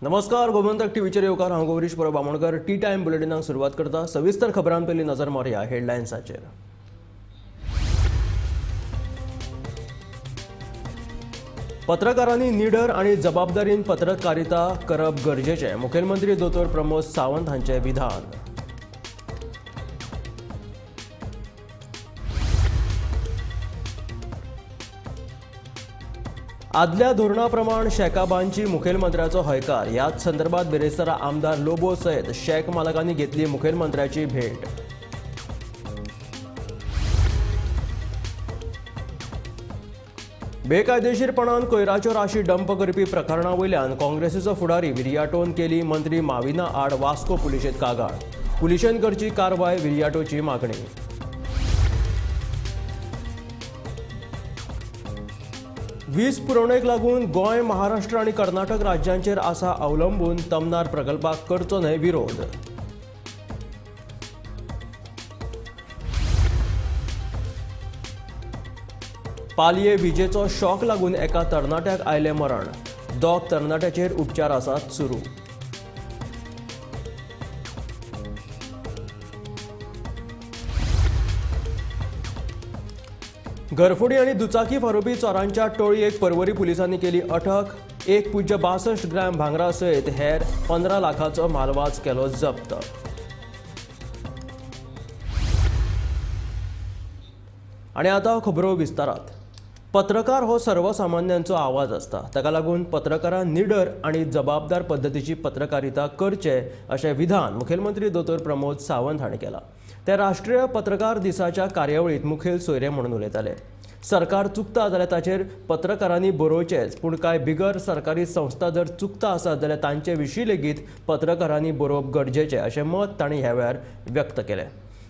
नमस्कार, गोमंतक टीव्हीचेर येवकार. हांव गौरीश परब बामणकर. टी टायम बुलेटिनाक सुरवात करता. सविस्तर खबरां पयलीं नजर मारया हेडलायन्साचेर. पत्रकारांनी निडर आनी जबाबदारीन पत्रकारिता करप गरजेचें, मुखेलमंत्री दोतोर प्रमोद सावंत हांचें विधान. आदल्या धोरणा प्रमाण शॅका बांदची मुखेलमंत्र्याचो हयकार. ह्याच संदर्भात बिरेस्तारा आमदार लोबो सयत शॅक मालकांनी घेतली मुखेलमंत्र्याची भेट. बेकायदेशीरपणान कोयराच्यो राशी डंप करपी प्रकरणा वयल्यान काँग्रेसीचो फुडारी विरियाटोन केली मंत्री माविना आड वास्को पुलिशेंत कागाळ. पुलिशेन करची कारवाय विरियाटोची मागणी. वीज पुरवणेक लागून गोंय, महाराष्ट्र आनी कर्नाटक राज्यांचेर आसा अवलंबून. तमनार प्रकल्पाक करचो न्हय विरोध. पालये विजेचो शॉक लागून एका तरणाट्याक आयलें मरण. दोग तरणाट्याचेर उपचार आसात सुरू. घरफोडी आनी दुचाकी फारोपी चोरांच्या टोळयेक परवरी पुलिसांनी केली अटक. 1.62 ग्रॅम भांगरा सयत हेर 15 लाखाचो मालवाज केलो जप्त. आनी आतां खबरो विस्तारात. पत्रकार हो सर्वसामान्यांचो आवाज आसता. ताका लागून पत्रकारान निडर आनी जबाबदार पद्दतीची पत्रकारिता करचे अशें विधान मुखेलमंत्री दोतोर प्रमोद सावंत हांणी केलां. ते राष्ट्रीय पत्रकार दिसाच्या कार्यावळींत मुखेल सोयरे म्हणून उलयताले. सरकार चुकता जाल्यार ताचेर पत्रकारांनी बरोवचेंच, पूण कांय बिगर सरकारी संस्था जर चुकता आसत जाल्यार तांचे विशीं लेगीत पत्रकारांनी बरोवप गरजेचें अशें मत तांणी ह्या वेळार व्यक्त केलें.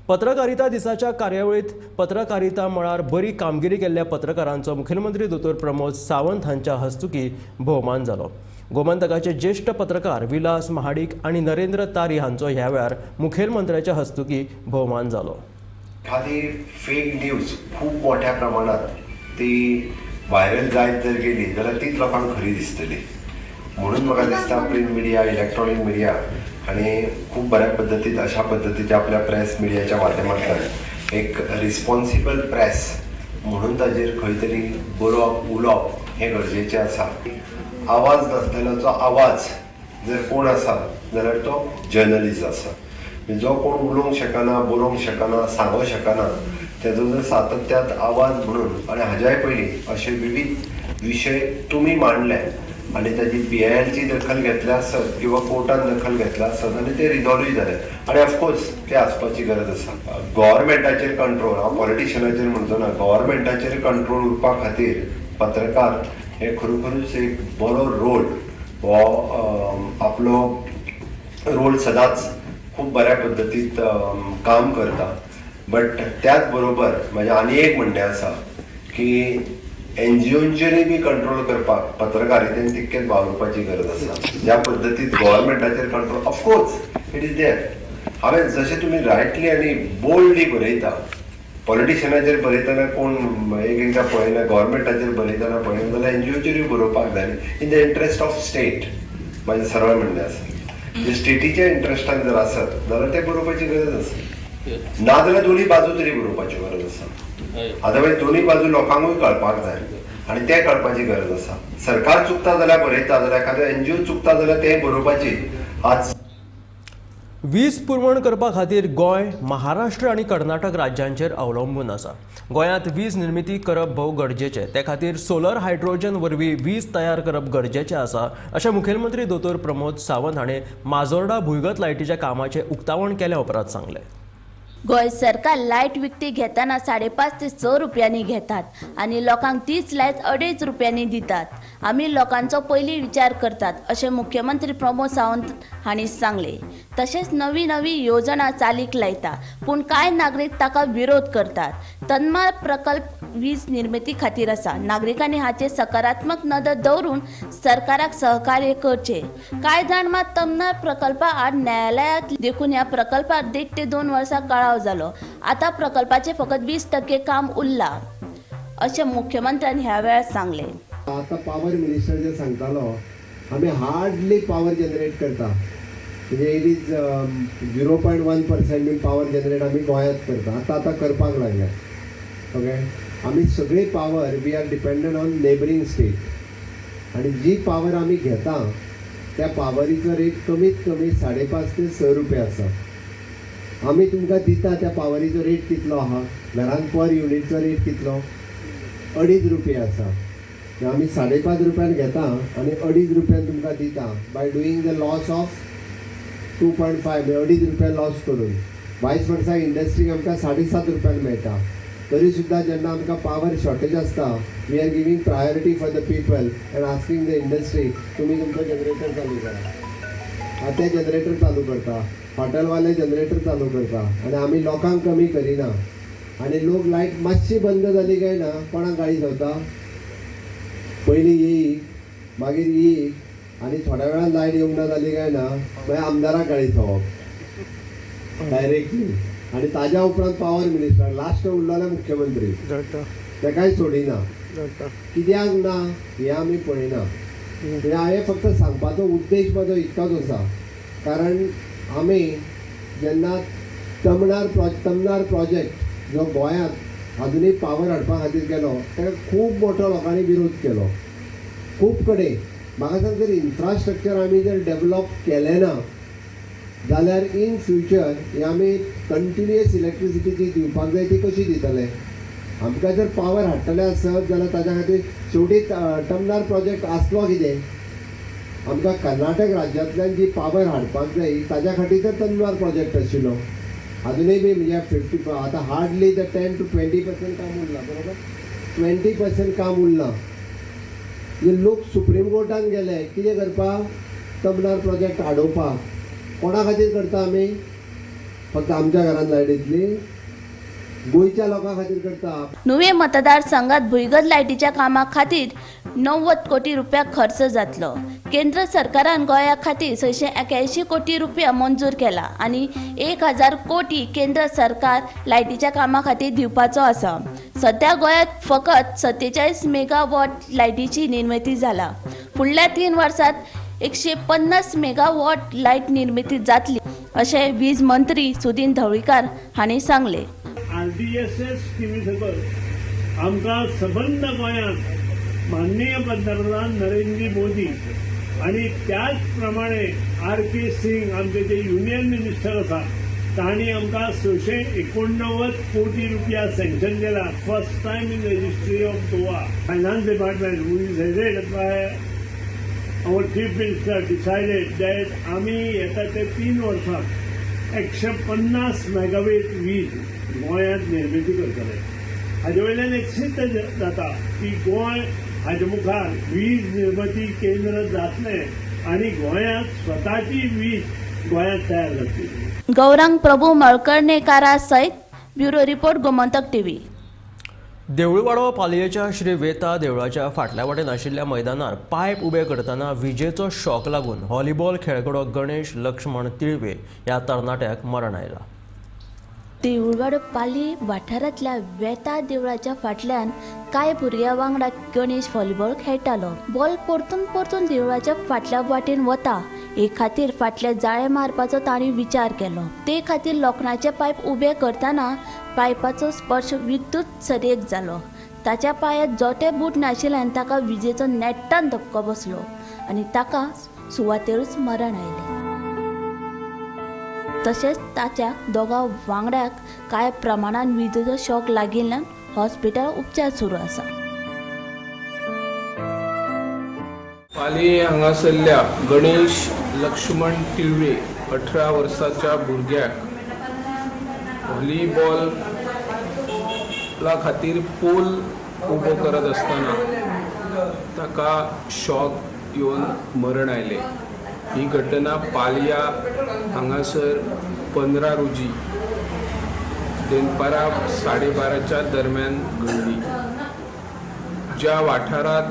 पत्रकारिता दिसाच्या कार्यावळींत पत्रकारिता मळार बरी कामगिरी केल्ल्या पत्रकारांचो मुखेलमंत्री दोतोर प्रमोद सावंत हांच्या हस्तुकी भोवमान जालो. गोमंतकाचे ज्येश्ठ पत्रकार विलास महाडीक आनी नरेंद्र तारी हांचो ह्या वेळार मुखेलमंत्र्याच्या हस्तुकी भोवमान जालो. एखादी फेक न्यूज खूब मोठ्या प्रमाणात ती व्हायरल जायत जर गेली जाल्यार तीच लोकांक खरी दिसतली. म्हणून म्हाका दिसता प्रिंट मिडिया, इलेक्ट्रॉनीक मिडिया आनी खूब बऱ्या पद्दतीन अशा पद्दतीच्या आपल्या प्रेस मिडियाच्या माध्यमांतल्यान एक रिस्पॉन्सिबल प्रेस म्हणून ताजेर खंय तरी बरोवप, उलोवप हें गरजेचें आसा. आवाज नासलेल्याचो आवाज जर कोण आसा जाल्यार तो जर्नलिस्ट आसा. जो कोण उलोवंक शकना, बरोवंक शकना, सांगूंक शकना तेजो जर सातत्यात आवाज म्हणून आनी हाज्याय पयलीं अशे विविध विशय तुमी मांडले आनी ताजी PILची दखल घेतल्या आसत किंवा कोर्टान दखल घेतल्या आसत आनी ते रिजॉल्वूय जाले. आनी ऑफकोर्स ते आसपाची गरज आसा. गव्हर्मेंटाचेर कंट्रोल, हांव पॉलिटिशनाचेर म्हणचो ना, गव्हर्मेंटाचेर कंट्रोल उरपा खातीर पत्रकार हे खरोखरूच एक बरो रोल हो आपलो रोल सदांच खूब बऱ्या पद्दतीत काम करता. बट त्याच बरोबर म्हजें आनी एक म्हणणें आसा की एनजीओंचेरूय बी कंट्रोल करपाक पत्रकारितेन तितकेच वावुरपाची गरज आसा. ज्या पद्दतीत गव्हर्मेंटाचेर control, of course it is there. हांवें जशें तुमी रायटली आनी बोल्डली बरयता, पॉलिटिशनाचेर बरयतना कोण एक एकदां पळयना, गव्हर्मेंटाचेर बरयतना पळयना, जाल्यार एनजीओचेरूय बरोवपाक जाय in the interest of state. म्हाजें सरळ म्हणणें आसा, स्टेटीच्या इंट्रस्टान जर आसत जाल्यार ते बरोवपाची गरज आसा. ना जाल्यार दोनूय बाजू तरी बरोवपाची गरज आसा. अदरवायज दोनूय बाजू लोकांकूय कळपाक जाय आनी ते कळपाची गरज आसा. सरकार चुकता जाल्यार बरयता, जाल्यार एखादो एनजीओ चुकता जाल्यार ते बरोवपाची. आज वीज पुरवण करपा खातीर गोंय, महाराष्ट्र आनी कर्नाटक राज्यांचेर अवलंबून आसा. गोंयांत वीज निर्मिती करप भोव गरजेचें. ते खातीर सोलर हायड्रोजन वरवीं वीज तयार करप गरजेचें आसा अशें मुखेलमंत्री दोतोर प्रमोद सावंत हाणें माजोर्डा भुंयगत लायटीच्या कामाचें उक्तावण केल्या उपरांत सांगलें. गोंय सरकार लायट विकती घेतना 5.5 ते 6 रुपयांनी घेतात आनी लोकांक तीच लायट 2.5 रुपयांनी दितात. आमी लोकांचो पयलीं विचार करतात अशें मुख्यमंत्री प्रमोद सावंत हांणी सांगलें. तशेंच नवी नवी योजना चालीक लायता, पूण कांय नागरीक ताका विरोध करतात. तन्मार प्रकल्प वीज निर्मिती खातीर आसा. नागरिकांनी हाचेर सकारात्मक नदर दवरून सरकाराक सहकार्य करचें. कांय जाण मात तमनार प्रकल्पा आड न्यायालयांत देखून ह्या प्रकल्पाक 1.5 ते 2 वर्सां कळाव जालो. आतां प्रकल्पाचें फकत 20% काम उरलां अशें मुख्यमंत्र्यान ह्या वेळार सांगलें. आतां पावर मिनिस्टर जे सांगतालो आमी हार्डली पावर जनरेट करता, म्हणजे it is 0.1% be power generate आमी गोंयांत करता, आतां आतां करपाक लागल्या. ओके, आमी सगळी power we are dependent on neighbouring state, आनी जी पावर आमी घेता त्या पावरीचो रेट कमीत कमी 5.5 ते 6 रुपया आसा. आमी तुमकां दिता त्या पावरीचो रेट कितलो आहा, घरान पर युनिटचो रेट कितलो, 2.5 रुपया आसा. आमी 5.5 रुपयान घेता आनी 2.5 रुपयान तुमकां दिता, by doing the loss of 2.5, 2.5 रुपया लॉस करून. वायस वर्सा इंडस्ट्रीक आमकां 7.5 रुपयान मेळटा, तरी सुद्दां जेन्ना आमकां पावर शॉर्टेज आसता we are giving priority for the people and asking the industry तुमी तुमचो जनरेटर चालू करा. आतां ते जनरेटर चालू करता, हॉटेलवाले जनरेटर चालू करता, आनी आमी लोकांक कमी करिना. आनी लोक लायट मातशी बंद जाली काय ना कोणाक गाळी जाता, पयलीं येई मागीर येई आनी थोड्या वेळान लायट येवंक ना जाली काय ना मागीर आमदाराक गाळी खावप डायरेक्टली. आनी ताज्या उपरांत पावर मिनिस्टर लास्ट उरलो जाल्यार मुख्यमंत्री तेकाय सोडिना. कित्याक ना हें आमी पळयना. म्हणजे हांवें फक्त सांगपाचो उद्देश म्हजो इतकोच आसा, कारण आमी जेन्ना तमनार प्रोजेक्ट जो गोंयांत आजुनूय पावर हाडपा खातीर केलो ताका खूब मोठो लोकांनी विरोध केलो खूब कडेन. म्हाका सांग, जर इन्फ्रास्ट्रक्चर आमी जर डेवलप केलें ना जाल्यार इन फ्युचर हे आमी कंटिन्युअस इलेक्ट्रिसिटी जी दिवपाक जाय ती कशी दितले? आमकां जर पावर हाडटले आसत जाल्यार ताज्या खातीर शेवटी तमनार प्रोजेक्ट आसलो कितें, आमकां कर्नाटक राज्यांतल्यान जी पावर हाडपाक जाय ताज्या खातीर तर तमनार प्रोजेक्ट आशिल्लो. आजुनूय बी म्हणजे 50 आतां हार्डली the 10 to 20% काम उरलां, बरोबर 20% काम उरलां. म्हणजे लोक सुप्रीम कोर्टान गेले कितें करपाक, तमनार प्रोजेक्ट आडोवपाक. कोणा खातीर करता आमी? फक्त आमच्या घरान लायट येतली, गोंयच्या लोकां खातीर करता. नुवें मतदारसंघात भुंयगत लायटीच्या कामा खातीर 90 कोटी रुपया खर्च जातलो. केंद्र सरकारान गोंया खातीर 681 कोटी रुपया मंजूर केला आनी 1000 कोटी केंद्र सरकार लायटीच्या कामा खातीर दिवपाचो आसा. सध्या गोंयांत फकत 47 मेगावॉट लायटीची निर्मिती जाला. फुडल्या 3 वर्सांत 150 मेगावॉट लायट निर्मिती जातली अशें वीज मंत्री सुदिन ढवळीकार हांणी सांगलें. RDSS स्किमी सकयल आमकां सबंद गोंयांत माननीय पंतप्रधान नरेंद्र मोदी आनी त्याच प्रमाणे RK Singh आमचे जे युनियन मिनिस्टर आसा तांणी आमकां 689 कोटी रुपया सँक्शन केला. First time in the history of Goa. Finance department who is headed by our chief minister decided that आमी येता ते 3 वर्सांत 150 मेगावॅट वीज गोंयांत निर्मिती करतले. हाजे वयल्यान एक सिद्ध जाता की गोंय हाजे मुखार वीज निर्मिती केंद्र जातलें आनी गोंयांत स्वताची वीज गोंयांत तयार जातली. गौरांग प्रभू मळकर्णेकारा सयत bureau report, Gomantak TV. Devalwado पालयेच्या श्री वेता देवळाच्या फाटल्या वाटेन आशिल्ल्या मैदानार पायप उबे करतना विजेचो शॉक लागून व्हॉलीबॉल खेळगडो गणेश लक्ष्मण तिळवे ह्या तरणाट्याक मरण आयलां. देवळवाडो पाली वाठारांतल्या वेता देवळाच्या फाटल्यान कांय भुरग्यां वांगडा गणेश व्हॉलीबॉल खेळटालो. बॉल परतून परतून देवळाच्या फाटल्या वाटेन वता हे खातीर फाटल्या जाळें मारपाचो तांणी विचार केलो. ते खातीर लोखणाचे पायप उबे करतना पायपाचो स्पर्श विद्युत सरयेक जालो. ताच्या पांयांत जोटे बूट नाशिल्ल्यान ताका विजेचो नेट्टान धपको बसलो आनी ताका सुवातेरूच मरण आयलें. तशेंच ताच्या दोगां वांगड्याक कांय प्रमाणान विजेचो शॉक लागिल्ल्यान हॉस्पिटलांत उपचार सुरू आसा. पालये हांगासरल्या गणेश लक्ष्मण तिळवे 18 वर्साच्या भुरग्याक व्हॉलीबॉला खातीर पोल उबो करत आसतना ताका शॉक येवन मरण आयलें. ही घटना पालया हांगासर 15 रोजी दनपारां 12:30च्या दरम्यान घडली. ज्या वाठारांत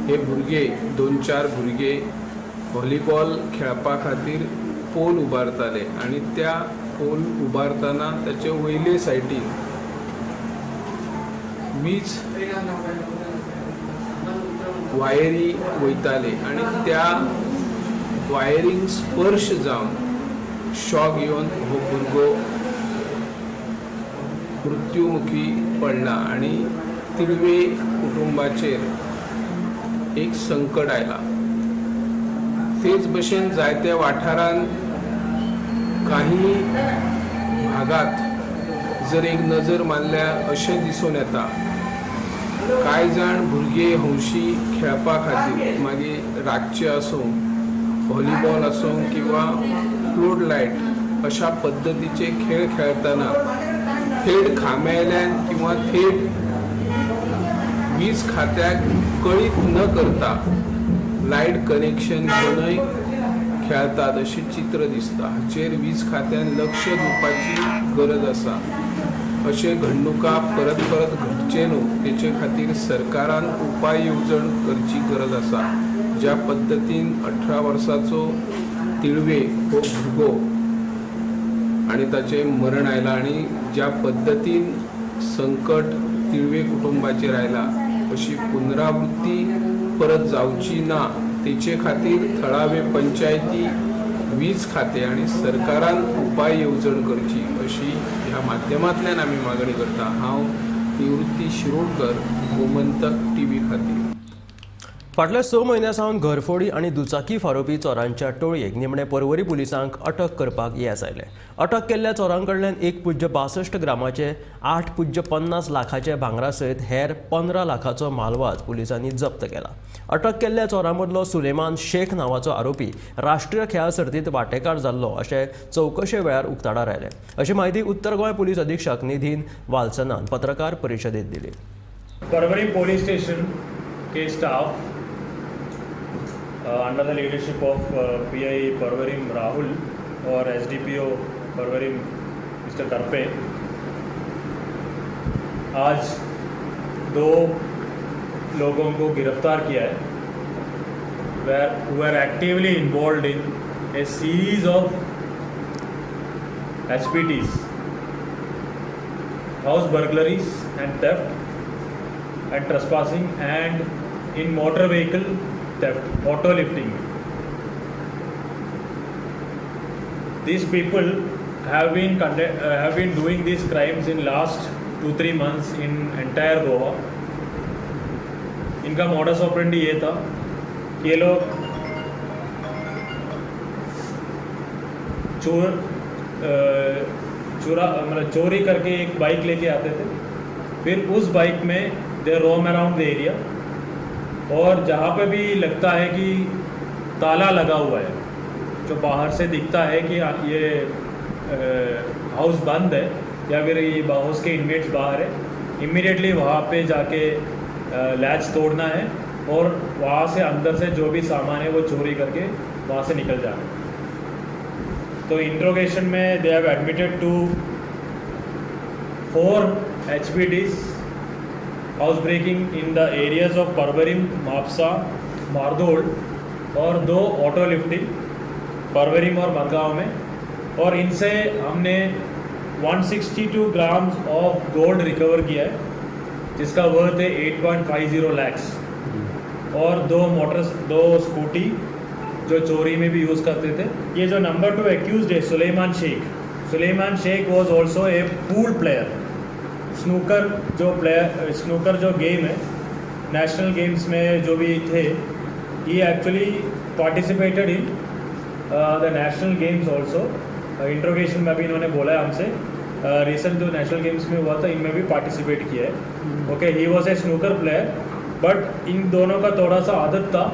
हे भुरगे 2-4 भुरगे व्हॉलीबॉल खेळपा खातीर पोल उबारताले आनी त्या पोल उबारतना ताचे वयले सायडीन वीज वायरी वयताले आनी त्या वायरींक स्पर्श जावन शॉक येवन हो भुरगो मृत्युमुखी पडला आनी तिळवे कुटुंबाचेर एक संकट आयलां. तेच भशेन जायत्या वाठारांत काही भागात जर एक नजर मारल्यार अशें दिसून येता, कांय जाण भुरगे हौशी खेळपा खातीर, मागीर रातचे आसूं, व्हॉलीबॉल आसूं किंवा फ्लोट लायट अशा पद्दतीचे खेळ खेळटना थेट खांब्याल्यान किंवा थेट वीज खात्याक कळीत न करता लायट कनेक्शन घेवनय खेळतात अशें चित्र दिसता. हाचेर वीज खात्यान लक्ष दिवपाची गरज आसा. अशे घडणुका परत परत घडचे न्हू तेचे खातीर सरकारान उपाय येवजण करची गरज आसा. ज्या पद्दतीन 18 वर्साचो तिळवे हो भुरगो आनी ताचें मरण आयलां आनी ज्या पद्दतीन संकट तिळवे कुटुंबाचेर आयलां अशी पुनरावृत्ती परत जावची ना तेचे खातीर थळावे पंचायती, वीज खातें आनी सरकारान उपाय येवजण करची अशी ह्या माध्यमांतल्यान आमी मागणी करता. हांव निवृत्ती शिरोडकर, गोमंतक टीव्ही खातीर. फाटल्या 6 म्हयन्यां सावन घरफोडी आनी दुचाकी फारोवपी चोरांच्या टोळयेक निमणे पर्वरी पुलिसांक अटक करपाक येस आयलें. अटक केल्ल्या चोरां कडल्यान 1.62 ग्रामाचे 8.50 लाखाचे भांगरा सयत हेर 15 लाखाचो म्हालवाज पुलिसांनी जप्त केला. अटक केल्ल्या चोरां मदलो सुलेमान शेख नांवाचो आरोपी राष्ट्रीय खेळां सर्तींत वांटेकार जाल्लो अशें चवकशे वेळार उक्ताडार आयलें. अशी म्हायती उत्तर गोंय पुलीस अधीक्षक निधीन वालसनान पत्रकार परिशदेंत दिली. पर्वरी पुलिस स्टेशन के staff under the leadership of PI Porvorim Rahul और एसडीपीओ परवरिम मिस्टर करपे आज 2 लोगों को गिरफ्तार किया है who are actively involved in a series of HPTs, house burglaries and theft and trespassing and in motor vehicle theft, auto lifting. These people have been doing these crimes in last 2-3 months in entire Goa. इनका modus operandi ये था कि ये लोग चोरी करके एक bike लेके आते थे, फिर उस बाइक में they roam around the area और जहाँ पे भी लगता है कि ताला लगा हुआ है, जो बाहर से दिखता है कि ये हाउस बंद है या फिर ये हाउस के इनमेट्स बाहर है, इमीडिएटली वहाँ पे जाके लैच तोड़ना है और वहाँ से अंदर से जो भी सामान है वो चोरी करके वहाँ से निकल जाना है। तो इंट्रोगेशन में they have admitted to 4 HPTs, house breaking in the areas of Porvorim, Mapusa, Mardol और 2 ऑटो लिफ्टिंग परवरिम और मरगांव में, और इनसे हमने 162 ग्राम्स ऑफ गोल्ड रिकवर किया है जिसका वर्थ है 8.50 लैक्स और 2 स्कूटी जो चोरी में भी यूज़ करते थे। ये जो नंबर 2 एक्यूज है Suleman Sheikh, Suleman Sheikh was also a pool player, snooker जो गेम है नेशनल गेम्स में जो भी थे, ये actually participated in the national games also. Interrogation में भी इन्होंने बोला है हमसे, रिसेंट जो नेशनल गेम्स में हुआ था इनमें भी पार्टिसिपेट किया है। Okay, he was a snooker player, but इन दोनों का थोड़ा सा आदत था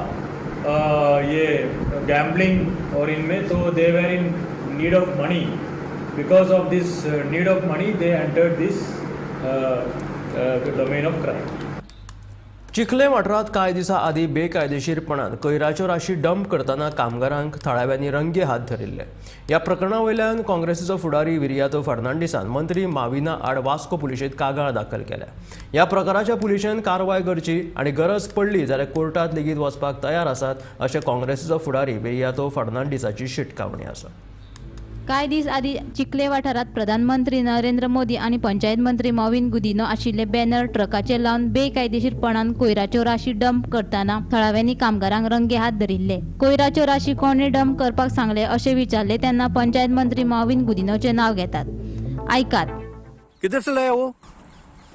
ये गैम्बलिंग और इनमें, तो they were in need of money. Because of this need of money they entered this domain of crime. Chikhale वाठारांत कांय दिसां आदीं बेकायदेशीरपणान कोयराच्यो राशी डंप करतना कामगारांक थळाव्यांनी रंगे हात धरिल्ले. ह्या प्रकरणा वयल्यान काँग्रेसीचो फुडारी विरियातो फर्नांडीसान मंत्री माविना आड वास्को पुलिशेंत कागाळ दाखल केल्या. ह्या प्रकाराच्या पुलिशेन कारवाय करची आनी गरज पडली जाल्यार कोर्टांत लेगीत वचपाक तयार आसात अशें काँग्रेसीचो फुडारी विरियातो फर्नांडीसाची शिटकावणी आसा. कांय दीस आदीं चिखले वाठारांत प्रधानमंत्री नरेंद्र मोदी आनी पंचायत मंत्री मॉविन गुदिन्हो आशिल्ले बॅनर ट्रकाचेर लावन बेकायदेशीरपणान कोयराच्यो राशी डंप करतना थळाव्यांनी कामगारांक रंगे हात धरिल्ले. कोयराच्यो राशी कोणे डंप करपाक सांगले अशें विचारले तेन्ना पंचायत मंत्री मॉविन गुदिन्होचें नांव घेतात. आयकात. किधर से लाया वो?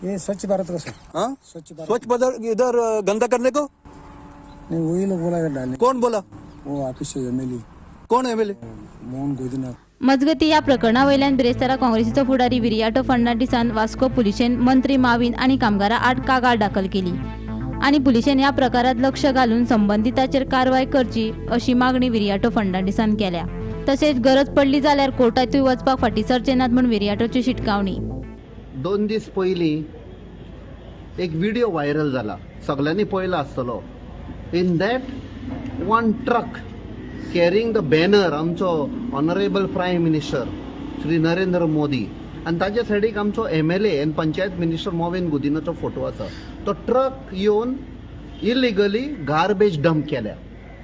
ये स्वच्छ भारत का सर. हाँ? स्वच्छ भारत. स्वच्छ भारत इधर गंदा करने को? नहीं, वही लोग बोला डालने. कौन बोला? वो ऑफिस से एमएलए. कौन एमएलए? मोहन गोदीनाथ. मजगती ह्या प्रकरणा वयल्यान बिरेस्तारा काँग्रेसीचो फुडारी विरियाटो फर्नांडीसान वास्को पुलिशेन मंत्री माविन आनी कामगारां आड कागाळ दाखल केली आनी पुलिशेन ह्या प्रकारात लक्ष घालून संबंदिताचेर कारवाय करची अशी मागणी विरियाटो फर्नांडीसान केल्या. तशेंच गरज पडली जाल्यार कोर्टांतूय वचपाक फाटीं सरचे नात म्हूण विरियाटोची शिटकावणी. 2 दीस पयलीं एक व्हिडिओ व्हायरल जाला, सगळ्यांनी पळयला आसतलो. In that one truck carrying the banner आमचो honourable prime minister Shri Narendra Modi आनी ताच्या सायडीक आमचो MLA आनी पंचायत मिनिस्टर मॉविन गुदिन्होचो फोटो आसा. तो ट्रक येवन इलिगली गार्बेज डंप केल्या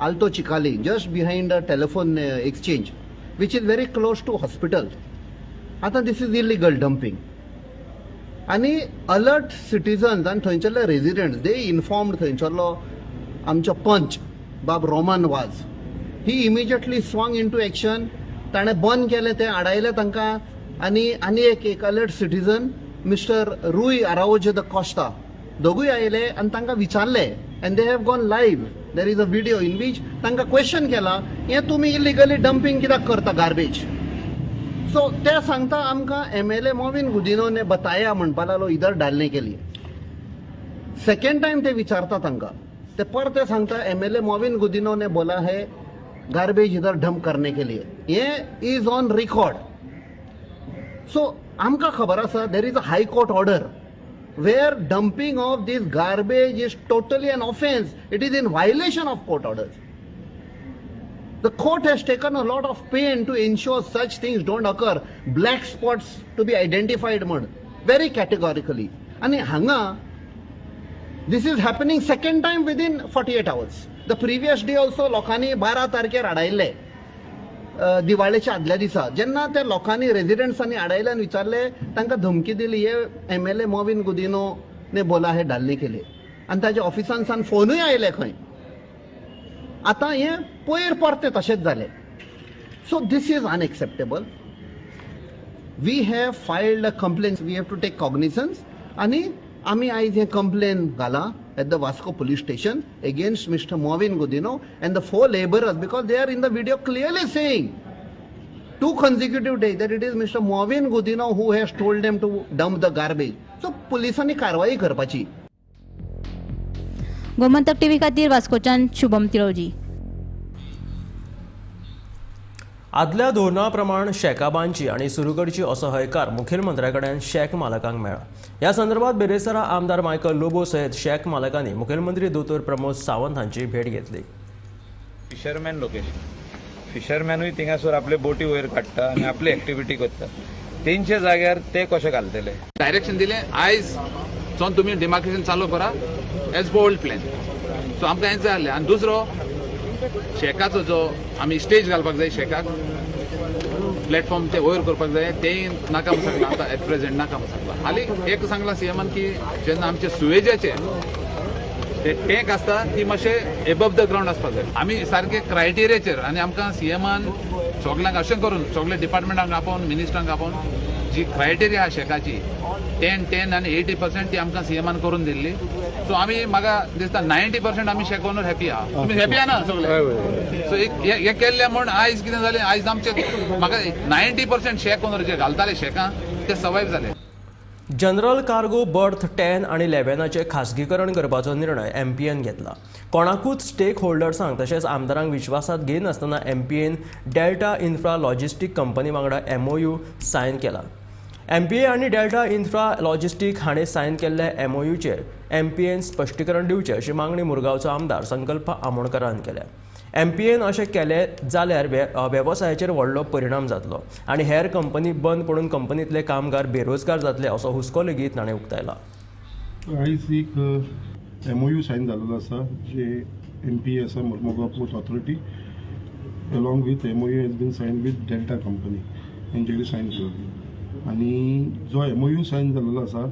Alto Chikhali, just behind a telephone exchange which is very close to hospital. आतां this is illegal dumping. आनी अलर्ट सिटीजन्स आनी थंयसरले रेजिडंट्स दे इन्फॉर्म्ड थंयसरलो आमचो पंच बाब Roman Vaz, he immediately swung into action. ताणें बंद केलें तें, आडायलें तांकां. आनी आनी एक alert citizen mister Rui Araujo da Costa दोगूय आयले आनी तांकां विचारलें. And they have gone live. There is a video in which तांकां क्वेश्चन केलां, हें तुमी इलिगली डंपींग कित्याक करता गार्बेज? सो ते सांगता आमकां एमएलए मॉविन गुदिन्हो ने बताया म्हणपा लागलो इधर डालने के लिए. सेकेंड टायम ते विचारता तांकां, ते परते सांगता एमएलए मॉविन गुदिन्हो ने बोला है गार्बेज इधर डंप करने के लिए. हे is on record. सो आमकां खबर आसा there is a high court order where dumping of this garbage is totally an offence. It is in violation of court orders. The court has taken a lot of pain to ensure such things don't occur. Black spots to be identified म्हण very categorically. आनी हांगा this is happening second time within 48 hours. The previous day also लोकांनी 12 तारखेर आडायल्ले, दिवाळेच्या आदल्या दिसा. जेन्ना त्या लोकांनी रेजिडंट्सांनी आडायले आनी विचारले, तांकां धमकी दिली हे एमएलए मॉविन गुदिन्हो ने बोला है डालने के लिए. आनी ताच्या ऑफिसान सान फोनूय आयले खंय. आतां हें पयर परतें तशेंच जालें. So this is unacceptable. We have filed a complain, we have to take cognizance. आनी आमी आयज हें complain घालां at the Vasco police station against mister Mauvin Godinho and the 4 labourers, because they are in the video clearly saying 2 consecutive days that it is mister Mauvin Godinho who has told them to dump the garbage. So पुलिसांनी कारवाई करपाची. Gomantak TV खातीर वास्कोच्यान शुभम तिळोजी. आदल्या धोरणा प्रमाण शॅका बांदची आनी सुरू करची असो हयकार मुखेलमंत्र्या कडेन शॅक मालकांक मेळ्ळा. ह्या संदर्भात बिरेस्तारा आमदार मायकल लोबो सयत शॅक मालकांनी मुखेलमंत्री दोतोर प्रमोद सावंत हांची भेट घेतली. फिशरमॅन लोकेशन, फिशरमॅनूय थिंगासर आपले बोटी वयर काडटा आनी आपली एक्टिविटी करता. तेंच्या जाग्यार ते कशे घालतले? डायरेक्शन दिलें आयज सावन तुमी डिमार्केशन चालू करा as per old plan. So आमकां हें जाय आसलें. आनी दुसरो शेकाचो जो आमी स्टेज घालपाक जाय, शेकाक प्लॅटफॉर्म ते वयर करपाक जाय, तेंय नाका म्हूण सांगलां. आतां एट प्रेझेंट नाका म्हूण सांगलां. हालीं एक सांगलां सीएमान की जेन्ना आमचे सुवेजाचे ते टँक आसता ती मातशे एबव the ground आसपाक जाय. आमी सारके क्रायटेरियाचेर आनी आमकां सीएमान सगल्यांक अशें करून सगळे डिपार्टमेंटांक आपोवन मिनिस्टरांक आपोवन जी क्रायटेरिया आसा शेकाची 10, 10 आनी 80% ती आमकां सीएमान करून दिल्ली. सो आमी म्हाका दिसता 90% आमी शेक ओनर हॅपी आहा. तुमी हॅपी आहा ना सगळे? सो एक हें केल्लें म्हूण आयज कितें जालें, आयज आमचे म्हाका 90% शेक ओनर जे घालताले शेकां ते सर्वायव जाले. जनरल कार्गो बर्थ 10 आनी 11चें खासगीकरण करपाचो निर्णय एमपीएन घेतला. कोणाकूच स्टेक होल्डर्सांक तशेंच आमदारांक विश्वासात घेयनासतना एमपीएन डेल्टा इन्फ्रा लॉजिस्टीक कंपनी वांगडा एमओयू सायन केला. एमपीए आनी डेल्टा इन्फ्रा लॉजिस्टीक हाणें सायन केल्ल्या एमओयूचेर एमपीएन स्पश्टीकरण दिवचें अशी मागणी मुरगांवचो आमदार संकल्प आमोणकरान केल्या. एमपीएन अशें केलें जाल्यार वेवसायाचेर व्हडलो परिणाम जातलो आनी हेर कंपनी बंद पडून कंपनींतले कामगार बेरोजगार जातले असो हुस्को लेगीत ताणें उक्तायला. आयज एक एमओयू सायन जाल्लो आसा जे एमपीए आसा Mormugao port authority along with MOU has been signed with Delta company. हेंचे कडेन सायन केलेली. आनी जो एमओयू सायन जाल्लो आसा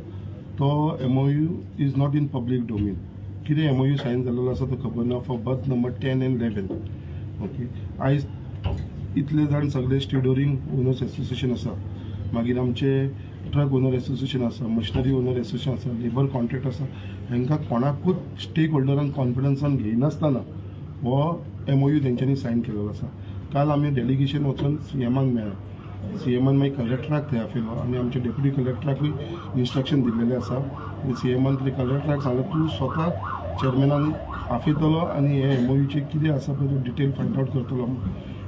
तो MOU is not in public domain. कितें एमओयू सायन जाल्लो आसा तो खबर ना for berth number 10 and 11. Okay, आयज इतले जाण सगळे स्टिवडोरींग ओनर्स एसोसिएशन आसा, मागीर आमचे ट्रक ओनर एसोसिएशन आसा, मशिनरी ओनर एसोसिएशन आसा, लेबर कॉन्ट्रॅक्ट आसा, हांकां कोणाकूच स्टेक होल्डरांक कॉन्फिडन्सान घेयनासतना हो एमओयू तेंच्यांनी सायन केलेलो आसा. काल आमी डेलिगेशन वचून सीएमाक मेळ्ळा. सीएमान मागीर कलेक्टराक थंय आपयलो आनी आमच्या डेप्युटी कलेक्टराकूय इन्स्ट्रक्शन दिल्लेलें आसा. आनी सीएमान थंय कलेक्टराक सांगलें तूं स्वता चेअरमॅनाक आपयतलो आनी हे एमओयूचे कितें आसा पळय तो डिटेल फायंड आवट करतलो.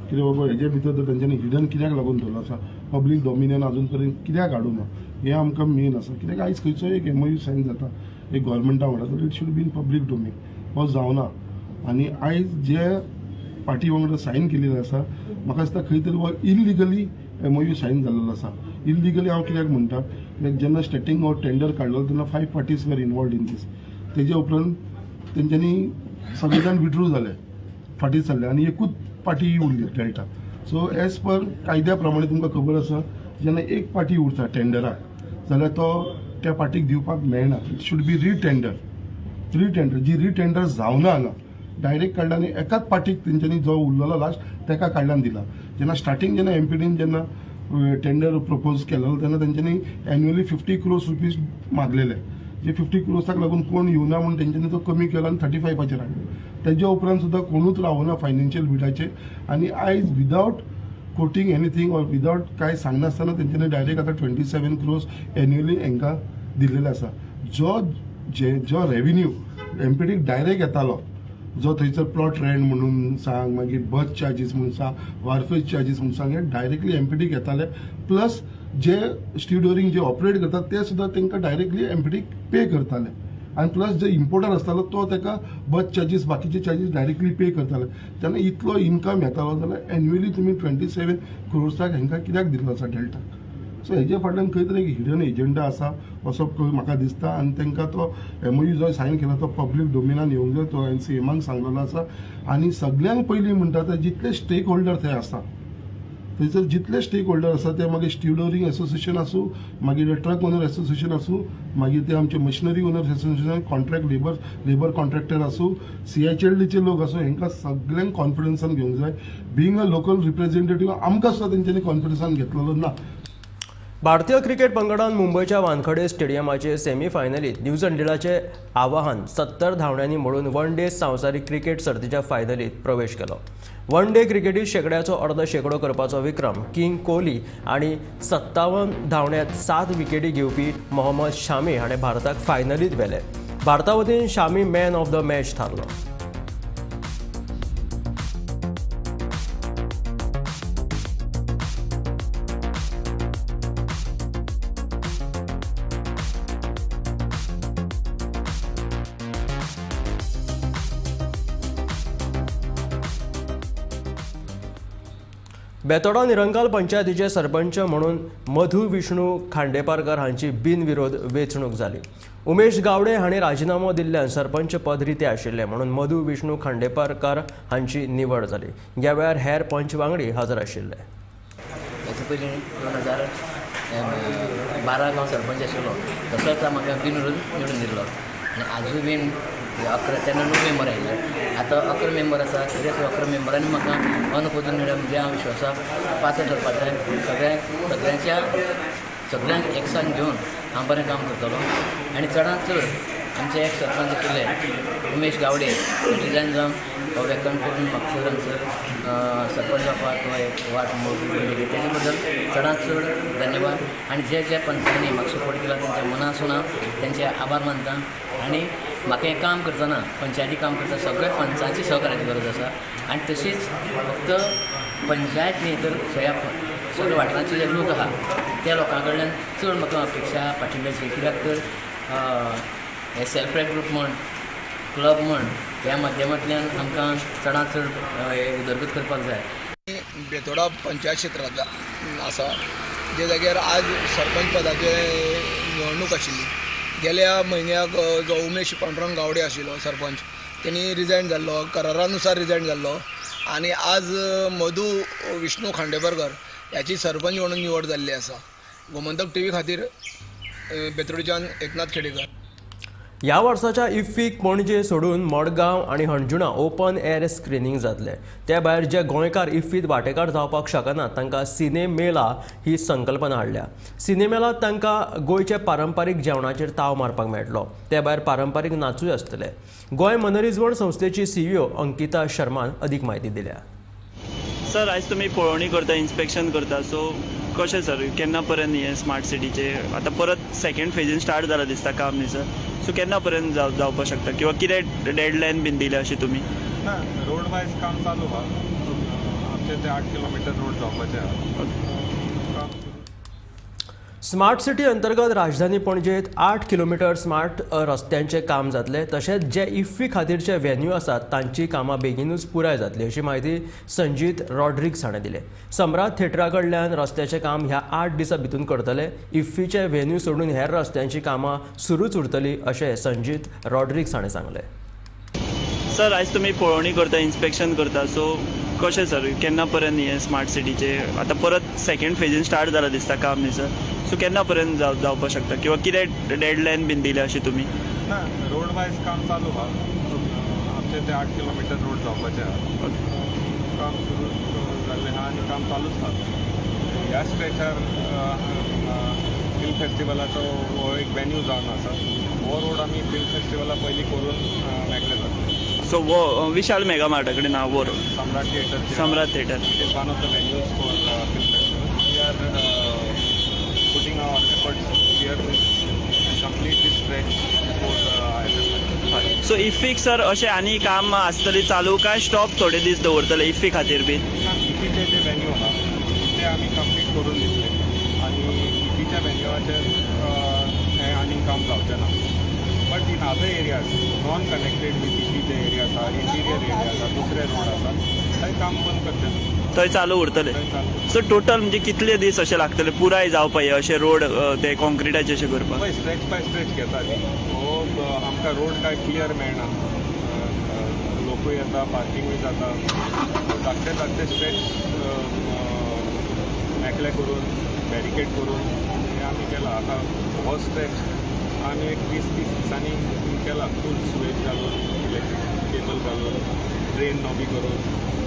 कितें बाबा हेजे भितर तर तेंच्यांनी हिडन कित्याक लागून दवरलो आसा, पब्लीक डॉमिनियन अजून पर्यंत कित्याक हाडूं ना, हें आमकां मेन आसा. कित्याक आयज खंयचोय एक एमओयू सायन जाता एक गोवोरमेंटा वांगडा जाल्यार it should be in public domain, हो जावना. आनी आयज जे पार्टी वांगडा सायन केलेले आसा म्हाका दिसता खंय तरी हो इलिगली एमओयू सायन जाल्लो आसा. इलिगली हांव कित्याक म्हणटा, कित्याक जेन्ना स्टार्टींग हो टेंडर काडलो तेन्ना 5 parties were involved in this. तेजे उपरांत तेंच्यांनी सगळे जाण विड्रू जाले, फाटीं सरले आनी एकूच पार्टी उरली डेल्टा. सो एज पर कायद्या प्रमाणे तुमकां खबर आसा जेन्ना एक पार्टी उरता टेंडराक जाल्यार तो त्या पार्टीक दिवपाक मेळना. It should be retender. Retender ji retender जावना हांगा डायरेक्ट काडला आनी एकाच पार्टीक तेंच्यांनी जो उरलेलो लास्ट तेका काडल्यान दिला. जेन्ना स्टार्टींग जेन्ना एमपीडीन जेन्ना टेंडर प्रपोज केलेलो तेन्ना तेंच्यांनी एन्युअली 50 क्रोर्स रुपीज मागलेले. जे 50 क्रोर्साक लागून कोण येवना म्हूण तेंच्यांनी तो कमी केलो आनी 35 हाडलो. तेज्या उपरांत सुद्दां कोणूच रावना फायनान्शियल बिडाचेर. आनी आयज without quoting anything or without कांय सांगनासतना तेंच्यांनी डायरेक्ट आतां 27 क्रोर्स एन्युअली हांकां दिल्लेले आसा. जो जो रेविन्यू एमपीडीक डायरेक्ट येतालो, जो थंयसर प्लॉट रेंट म्हणून सांग, मागीर बस चार्जीस म्हणून सांग, वार्फेज चार्जीस म्हणून सांग, हे डायरेक्टली एमपीडीक येताले. प्लस जे स्टिवडोरींग जे ऑपरेट करतात ते सुद्दां तांकां डायरेक्टली एमपीडीक पे करताले. आनी प्लस जे इम्पोर्टर आसतालो तो ताका बस चार्जीस बाकीचे चार्जीस डायरेक्टली पे करताले. तेन्ना इतलो इनकम येतालो जाल्यार एन्युअली तुमी 27 क्रोर्साक हांकां कित्याक दिल्लो आसा डेल्टा. सो हेजे फाटल्यान खंय तरी एक हिडन एजंडा आसा असो म्हाका दिसता. आनी तांकां तो एमओयू जो सायन केला तो पब्लीक डोमेनान येवंक जाय, तो हांवें सीएमाक सांगलेलो आसा. आनी सगळ्यांत पयलीं म्हणटा ते जितले स्टेक होल्डर थंय आसा थंयसर जितले स्टेक होल्डर आसा ते मागीर स्टिवडोरींग एसोसिएशन आसूं, मागीर ट्रक ओनर एसोसिएशन आसूं, मागीर ते आमचे machinery owners association, contract labour contractor आसूं, CHLDचे लोक आसूं, हांकां सगळ्यांक कॉन्फिडन्सान घेवंक जाय. बिंग अ लोकल रिप्रेझेंटेटीव आमकां सुद्दां तेंच्यांनी कॉन्फिडन्सान घेतलेलो ना. भारतीय क्रिकेट पंगडान मुंबयच्या वानखडे स्टेडियमाचे सेमीफायनलीत न्यूझीलंडाचे आवाहन 70 धांवड्यांनी मोडून वन डे संवसारीक क्रिकेट सर्तीच्या फायनलीत प्रवेश केलो. वन डे क्रिकेटीत शेंकड्याचो अर्द शेंकडो करपाचो विक्रम किंग कोहली आनी 57 धांवड्यांत 7 विकेटी घेवपी मोहम्मद शामी हाणें भारताक फायनलीत व्हेले. भारता वतीन Shami man of the match थारलो. बेतोडा निरंकाल पंचायतीचे सरपंच म्हणून मधु विष्णू खांडेपारकर हांची बिनविरोध वेंचणूक जाली. उमेश गावडे हांणी राजिनामो दिल्ल्यान सरपंच पद रितें आशिल्लें म्हणून मधु विष्णू खांडेपारकर हांची निवड जाली. ह्या वेळार हेर पंच वांगडी हजर आशिल्ले. हेचे पयलीं 2012 हांव सरपंच आशिल्लो, तसोच म्हाका बिनविरोध निवडून दिल्लो आनी आजूय बीन 11 तेन्ना 9 मेंबर आयले, आतां 11 मेंबर आसा. तरी 11 मेंबरांनी म्हाका अनपदून निवडल्या म्हणजे हांव विश्वासाक पात्र ठरपाक जाय. सगळ्यांक एकसांग घेवन हांव बरें काम करतलो. आनी चडांत चड आमचे एक सरपंच आशिल्ले उमेश गावडे रिजायन जावन हो वेकंट करून म्हाका हांगसर सरपंच जावपाक एक वाट मोडली तेजे बद्दल चडांत चड धन्यवाद. आनी जे जे पंचांनी म्हाका सपोर्ट केला तेंच्या मनासून हांव तेंचे आभार मानता. आनी म्हाका हें काम करतना पंचायती काम करतना सगळ्या पंचांची सहकार्याची गरज आसा. आनी तशीच फक्त पंचायत न्ही तर सगळ्या वाठाराचे जे लोक आहा त्या लोकां कडल्यान चड म्हाका अपेक्षा पाठिंब्याची, कित्याक तर हे सेल्फ हेल्प ग्रूप म्हण क्लब म्हण ह्या माध्यमांतल्यान आमकां चडांत चड हे उदरगत करपाक जाय. बेतोडा पंचायत क्षेत्रांत आसा जे जाग्यार आज सरपंच पदाचे निवडणूक आशिल्ली. गेल्या म्हयन्याक जो उमेश पांडुरंग गावडे आशिल्लो सरपंच तेणी रिजायन जाल्लो, करारानुसार रिजायन जाल्लो आनी आज मधु विष्णू खांडेपारकर ह्याची सरपंच म्हणून निवड जाल्ली आसा. गोमंतक टीव्ही खातीर बेतोडच्यान एकनाथ खेडेकर. ह्या वर्साच्या इफ्फीक पणजे सोडून मडगांव आनी हणजुणा ओपन एअर स्क्रिनींग जातले. ते भायर जे गोंयकार इफ्फीत वांटेकार जावपाक शकना तांकां सिनेमेला ही संकल्पना हाडल्या. सिनेमेलात तांकां गोंयच्या पारंपारीक जेवणाचेर ताव मारपाक मेळटलो. ते भायर पारंपारीक नाचूय आसतले. गोंय मनरिजवण संस्थेची सीईओ अंकिता शर्मान अदीक म्हायती दिल्या. सर, आयज तुमी पळोवणी करता, इन्स्पेक्शन करता, सो कशें सर, केन्ना पर्यंत हें स्मार्ट सिटीचें आतां परत सेकेंड फेजीन स्टार्ट जाला दिसता काम न्ही सर, सो केन्ना पर्यंत जावपाक शकता किंवा कितें डेडलायन बीन दिल्या अशी तुमी? ना, रोड वायज काम चालू आहा. आमचे ते 8 किलोमिटर रोड जावपाचे आहा. स्मार्ट सिटी अंतर्गत राजधानी पणजेत 8 किलोमिटर स्मार्ट रस्त्यांचें काम जातलें. तशेंच जे इफ्फी खातीरचे व्हेन्यू आसात तांची कामां बेगीनूच पुराय जातली अशी म्हायती संजीत रॉड्रिग्स हाणें दिली. सम्राट थिएटरा कडल्यान रस्त्याचें काम ह्या 8 दिसां भितून करतले. इफ्फीचे व्हेन्यू सोडून हेर रस्त्यांची कामां सुरूच उरतली अशें संजीत रॉड्रिग्स हाणें सांगलें. सर, आयज तुमी पळोवणी करता, इन्स्पेक्शन करता, सो कशें सर, केन्ना पर्यंत हें स्मार्ट सिटीचें आतां परत सेकेंड फेजीन स्टार्ट जाला दिसता काम न्ही सर, सो केन्ना पर्यंत जावपाक शकता किंवा कितें डेडलायन बीन दिल्या अशी तुमी? ना, रोड वायज काम चालू आहा. आमचे ते 8 किलोमिटर रोड जावपाचे आहा. काम सुरू जाल्लें आहा आनी काम चालूच आहा. ह्या स्ट्रेचार फिल्म फेस्टिवलाचो हो एक वेन्यू जावन आसा. हो रोड आमी फिल्म फेस्टिवला पयलीं करून मेकळे जातले. सो वो विशाल मेगा मार्टा कडेन आहा वो road, Samrat theatre. Samrat theatre it is one of the venues for film festival. We are putting our efforts here and complete this stretch before IFF. So इफ्फीक sir अशें आनी काम आसतलें चालू काय स्टॉप थोडे दीस दवरतले इफ्फी खातीर बीन? इफ्फीचे जे वेन्यू आहा ते आमी कंप्लीट करून दितले आनी इफ्फीच्या वेन्यूआचेर हें आनी काम जावचें ना. But in other areas non connected with IFFI J area आसा, इंटिरियर एरिया आसा, दुसरे रोड आसा, थंय काम बंद करचें ना, थंय चालू उरतले. सो टोटल म्हणजे कितले दीस अशे लागतले पुराय जावपा हे अशे रोड ते कॉन्क्रिटाचे अशे करपाक? पळय, स्ट्रेच बाय स्ट्रेच घेता न्ही. हो आमकां रोड काय क्लियर मेळना, लोकूय येता, पार्किंगूय जाता. धाकटे धाकटे स्ट्रेच मेकळे करून बॅरिकेड करून हें आमी केलां. आतां हो स्ट्रेच आमी एक 20-30 दिसांनी केला, फूल सुवेज घालून, इलेक्ट्रीक केबल घालून, ड्रेन नॉबी करून.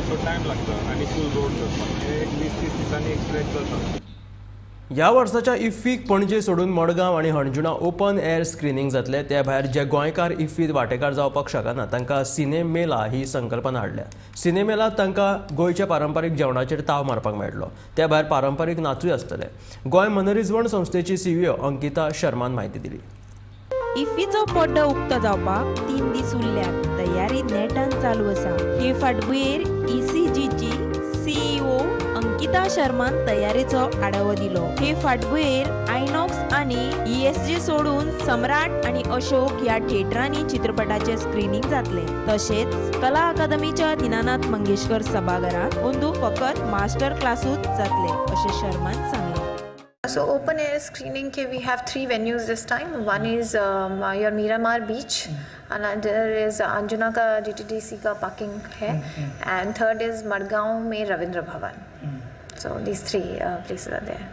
सो टायम लागता आनी फूल रोड करपाक हे एक 20-30 दिसांनी एक स्ट्रेच जाता. ह्या वर्साच्या इफ्फीक पणजे सोडून मडगांव आनी हणजुणा ओपन एअर स्क्रिनींग जातले. ते भायर जे गोंयकार इफ्फीत वांटेकार जावपाक शकना तांकां सिनेमेला ही संकल्पना हाडल्या. सिनेमेलात तांकां गोंयच्या पारंपारीक जेवणाचेर ताव मारपाक मेळटलो. ते भायर पारंपारीक नाचूय आसतले. गोंय मनरिजवण संस्थेची सीईओ अंकिता शर्मान म्हायती दिली. इफ्फीचो पड्डो उक्तो जावपाक 3 दीस उरल्यात. तयारी नेटान चालू आसा. हे फाटभुंयेर ईसीजीची सीईओ अंकिता शर्मान तयारेचो आढावो दिलो. हे फाटभुंयेर आयनॉक्स आनी ईएसजी सोडून सम्राट आनी अशोक ह्या थिएटरांनी चित्रपटाचे स्क्रिनींग जातले. तशेंच कला अकादमीच्या दीनानाथ मंगेशकर सभाघरांत अंदू फकत मास्टर क्लासूच जातले अशें शर्मान सांगलें. So open air screening K we have 3 venues this time. One is your Miramar beach, another is Anjuna का DTDC का parking है, and third is Madgaon में Ravindra Bhavan. So these 3 places are there.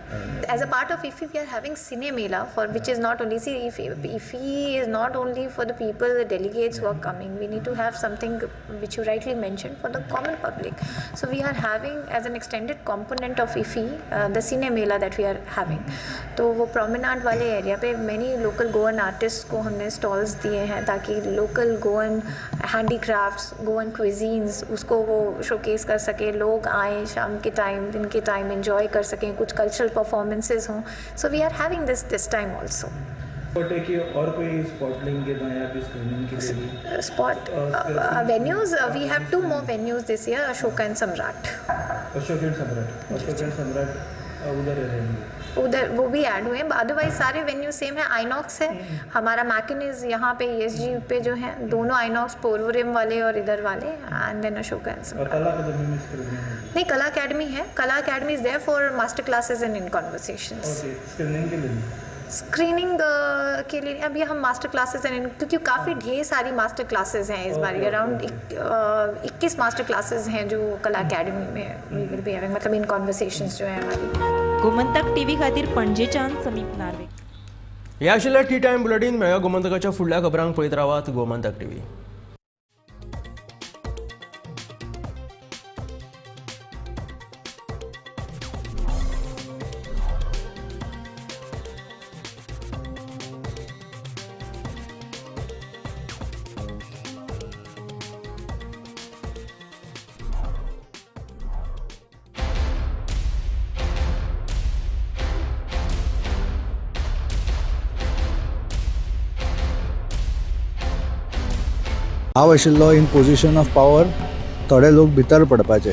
As a part of IFFI, we are having Cine Mela, for which is not only, see, IFFI is not only for the people, the delegates who are coming. We need to have something which you rightly mentioned for the common public. So we are having as an extended component of IFFI the Cine Mela that we are having. तो वो promenade वाले area pay many local Goan artists को हमने stalls दिए हैं ताकि local Goan handicrafts, Goan cuisines उसको वो showcase कर सके, लोग आए शाम के टाइम, दिन के टाइम एंजॉय कर सकें, कुछ कल्चरल परफॉर्मेंसेज हों. So we are having this this time also. और कोई स्पॉट लेंगे तो या स्क्रीनिंग के लिए spot venues, we have 2 more venues this year, Ashoka and Samrat. Ashoka and Samrat, Ashoka and Samrat उधर रहेंगे, उधर वो भी ऐड हुए हैं. अदरवाइज सारे वेन्यू सेम है. आइनॉक्स है हमारा, मैकिनीज यहाँ पे ईएसजी पे जो है, दोनों आइनॉक्स पोरवरिम वाले और इधर वाले, and then Ashoka and Samrat. कला अकादमी में स्क्रीनिंग नहीं, कला अकेडमी है. Kala academy is there for master classes and in conversations. Okay, screening K लिए स्क्रीनिंग के लिए अभी हम मास्टर क्लासेस हैं, क्योंकि काफ़ी ढेर सारी मास्टर क्लासेस हैं इस बार। अराउंड 21 मास्टर क्लासेस हैं जो कला अकेडमी में we will be having, मतलब इन कॉन्वर्सेशंस जो है हमारी। गोमंतक टीव्ही खातीर पणजेच्यान समीप नार्वे। हे आशिल्लें टी टायम बुलेटीन। मेळया गोमंतकाच्या फुडल्या खबरांक पळयत रावात गोमंतक टीव्ही। हांव आशिल्लो इन पोजिशन ऑफ पावर, थोडे लोक भितर पडपाचे।